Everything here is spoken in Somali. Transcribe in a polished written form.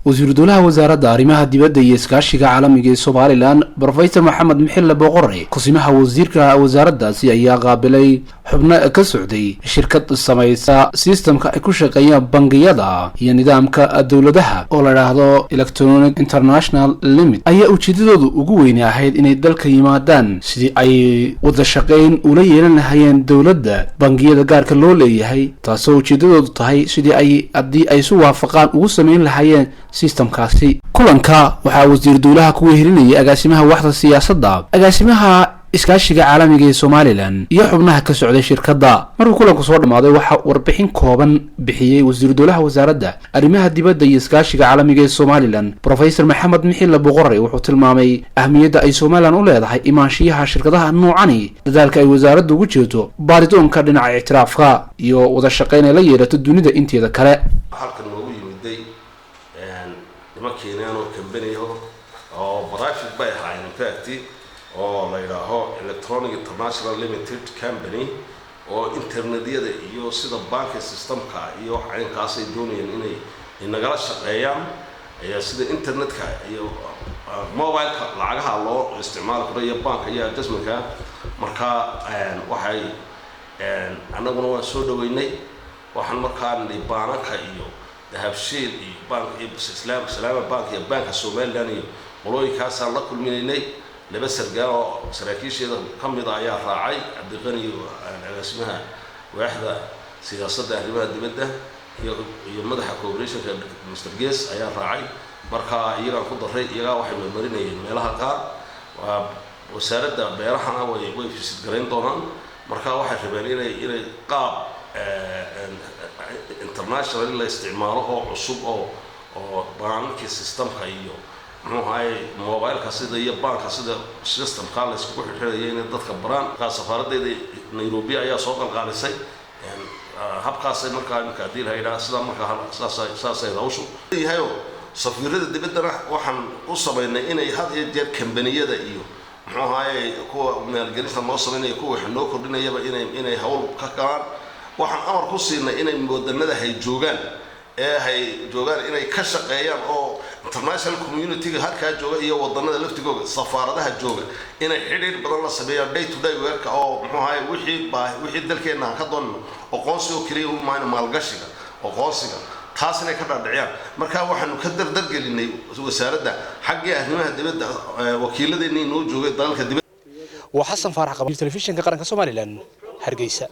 Wasiiru dowlaha Wasaaradda Arrimaha Dibadda iyo Iskaashiga Caalamiga ee Somalilan, Professor Maxamed Mixile Boqore, kusimaha wasiirka wasaaraddaasi, ayaa qaabilay xubno ka socday shirkad samaysa sistamka ay ku shaqeeyaan bangiyada iyo nidaamka dowladaha oo la dhaahdo Electronic International Limited. Ayaa ujeedadoodu ugu weyne ahayd inay dalka yimaadaan sidii ay wada shaqeyn ula yeelan lahayeen dowladda, bangiyada gaarka loo leeyahay, taasoo ujeedadoodu tahay sidii ay, haddii ay isu waafaqaan, ugu sameyn lahaayeen sistamkaasi. Kulanka waxaa wasiir dowlaha ku wehelinayay agaasimaha waaxda siyaasadda, agaasimaha iskaashiga caalamiga ee Somalilan iyo xubnaha ka socday shirkadda. Markuu kulanku soo dhammaaday, waxaa warbixin kooban bixiyey wasiiru dowlaha Wasaaradda Arrimaha Dibadda iyo Iskaashiga Caalamiga ee Somalilan, Professor Maxamed Mixile Boqore. Wuxuu tilmaamay ahmiyadda ay Somalilan u leedahay imaanshiyaha shirkadaha noocani, dadaalka ay wasaaraddu ugu jeedo baaridoonka dhinaca ictiraafka iyo wada shaqeyn ay la yeelato dunida inteeda kale. Halkan noogu yimiday niman Kenyan oo company-ho oo private bay ahaayeen in fact, oo la yidhaaho Electronic International Limited Company, oo internetyada iyo sida banki systemka iyo caynkaas ay doonayeen inay inagala shaqeeyaan, ayaa sida internetka iyo mobileka lacagaha loo isticmaali karo iyo banka iyo adjustmentka. Marka waxay annaguna waan soo dhaweynay. Waxaan markaa nidhi baananka iyo Dahabshiil iyo bank iyo Islaam, Salaama Bank iyo Banka Somaliland iyo qolooyinkaasaan la kulminaynay. Laba sargaal oo saraakiisheeda ka mid a ayaa raacay, Cabdiqani, agaasimaha waaxda siyaasadda arrimaha dibadda, iyo madaxa cooperationka, Mr Ges, ayaa raacay. Marka iyagaan ku daray, iyagaa waxay marmarinayeen meelaha qaar. Wasaaradda beerahana way visit garayn doonaan. Marka waxay rabeen inay qaab international in la isticmaalo oo cusub oo baanankii systemka iyo, muxuu ahaye, mobileka sida iyo banka sida systemka la iskugu xirxiraya inay dadka baraan. Markaa safaaraddeeda Nairobi ayaa soo qalqaalisay habkaasay. Markaa imika haddii la yidhaha sidaa, markaa saasay hawshu yahayo. Safiirada dibaddana waxaan u samaynay inay had iyo jeer kambaniyada iyo, muxuu ahaye, kuwa maalgelinta noo samaynaya, kuwa wax noo kordhinayaba inay hawl ka galaan. Waxaan amar ku siinay inay wadanada hay joogaan ee hay joogaan inay ka shaqeeyaan, oo international community-ga halkaa jooga iyo wadanada laftigooga safaaradaha jooga inay xidhiir badan la sameeyaan, day to day work, oo, muxuu ahaye, wixii baa wixii dalkeenna aan ka doonno, aqoonsi oo keliya umaahayna, maalgashiga, aqoonsiga, taas inay ka dhaadhiciyaan. Marka waxaanu ka dardargelinay wasaaradda xaggii arrimaha dibadda wakiiladeennii noo joogay dalalka dibadda. Waa Xasan Faarax Qaba, Telefishinka Qaranka Somalilan, Hargeysa.